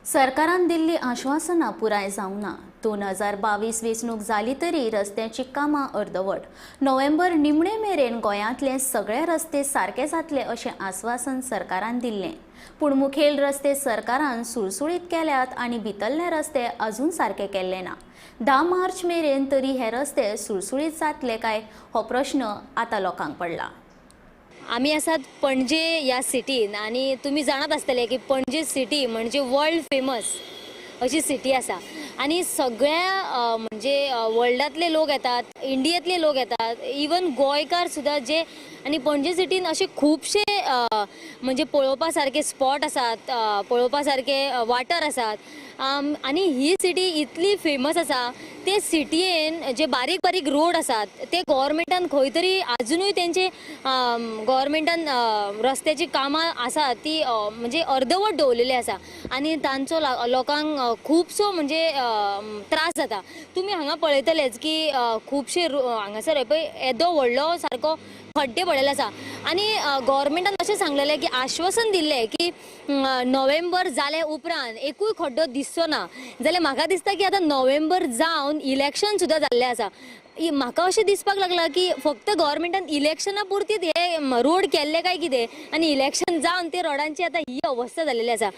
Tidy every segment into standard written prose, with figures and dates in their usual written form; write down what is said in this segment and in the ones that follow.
सरकारान दिल्ली आश्वासनां पुराय जावंक ना. 2022 वेंचणूक जाली तरी रस्त्याची कामां अर्दवट. नोव्हेंबर निमणे मेरेन गोंयांतले सगळे रस्ते सारके जातले अशें आस्वासन सरकारान दिल्लें, पूण मुखेल रस्ते सरकारान सुळसुळीत केल्यात आनी भितरले रस्ते अजून सारके केल्ले ना. 10 मार्च मेरेन तरी हे रस्ते सुळसुळीत जातले काय हो प्रश्न आतां लोकांक पडला. आमी आसात पणजे ह्या सिटीन आनी तुमी जाणात आसतले की पणजे सिटी म्हणजे वर्ल्ड फेमस अशी सिटी आसा आनी सगळ्या म्हणजे वर्ल्डांतले लोक येतात, इंडियेंतले लोक येतात, इवन गोंयकार सुद्दां जे. आनी पणजे सिटीन अशे खुबशे म्हणजे पळोवपा सारके स्पॉट आसात, पळोवपा सारके वाठार आसात आनी ही सिटी इतली फेमस आसा. ते सिटयेन जे बारीक बारीक रोड आसात ते गव्हर्मेंटान खंय तरी आजुनूय तेंचे गव्हर्मेंटान रस्त्याची कामां आसात ती म्हणजे अर्दवट दवरलेली आसा आनी तांचो लोकांक खुबसो म्हणजे त्रास जाता. तुमी हांगा पळयतलेच की खुबशे हांगासर पळय येदो व्हडलो सारको खड्डे पडलेले आसा आनी गव्हर्मेंटान अशें सांगलेलें की आश्वासन दिल्लें की नोव्हेंबर जाले उपरांत एकूय खड्डो दिसचो ना. जाल्यार म्हाका दिसता की आतां नोव्हेंबर जावन इलेक्शन सुद्दां जाल्लें आसा. म्हाका अशें दिसपाक लागलां की फक्त गव्हर्मेंटान इलेक्शना पुरतीच हे रोड केल्ले काय कितें आनी इलेक्शन जावन ते रोडांची आतां ही अवस्था जाल्लेली आसा.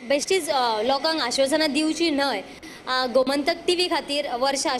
बेश्टीच लोकांक आश्वासनां दिवची न्हय. गोमंतक टीव्ही खातीर वर्षा.